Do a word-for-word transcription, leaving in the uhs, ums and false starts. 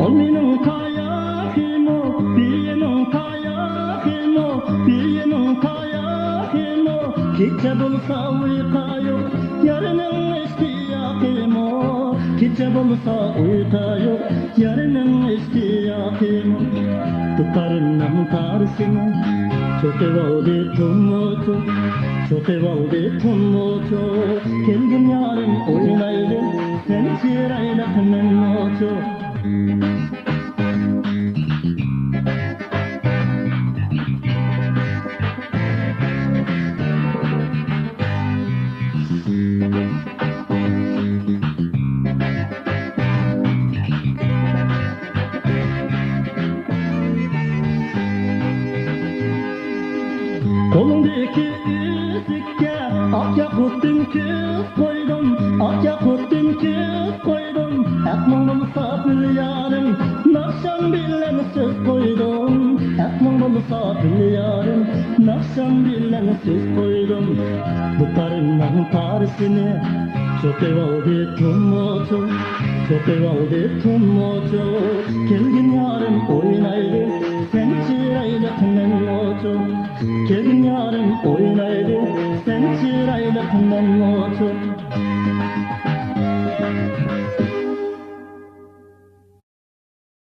ئالمىنىڭ تاياقىمۇ، بىيىنىڭ تاياقىمۇ، بىيىنىڭ تاياقىمۇ، كېچە بولسا ئۇيقا يوق، يارنىڭ ئىشتىياقىمۇ، كېچە بولسا ئۇيقا يوق، يارنىڭ ئىشتىياقىمۇ. دۇتارىمنىڭ تارىسىنى چوقۇۋالدى تۇمۇچۇ، چوقۇۋالدى تۇمۇچۇ. كەلگىن يارىم ئوينايلى، سەن چىرايلىق مەنمۇچۇ. قولۇڭدىكى ئۈزۈككە ئاق ياقۇتتىن كۆز قويدۇم، ئاق ياقۇتتىن كۆز قويدۇم. ھەقنىڭ بولسا بىل يارىم، ناخشام بىلەن سۆز قويدۇم. ھەقنىڭ بولسا بىل يارىم، ناخشام بىلەن سۆز قويدۇم. دۇتارىمنىڭ تارىسىنى چوقۇۋالدى تۇمۇچۇ، چوقۇۋالدى تۇمۇچۇ. كەلگىن يارىم ئوينايلى،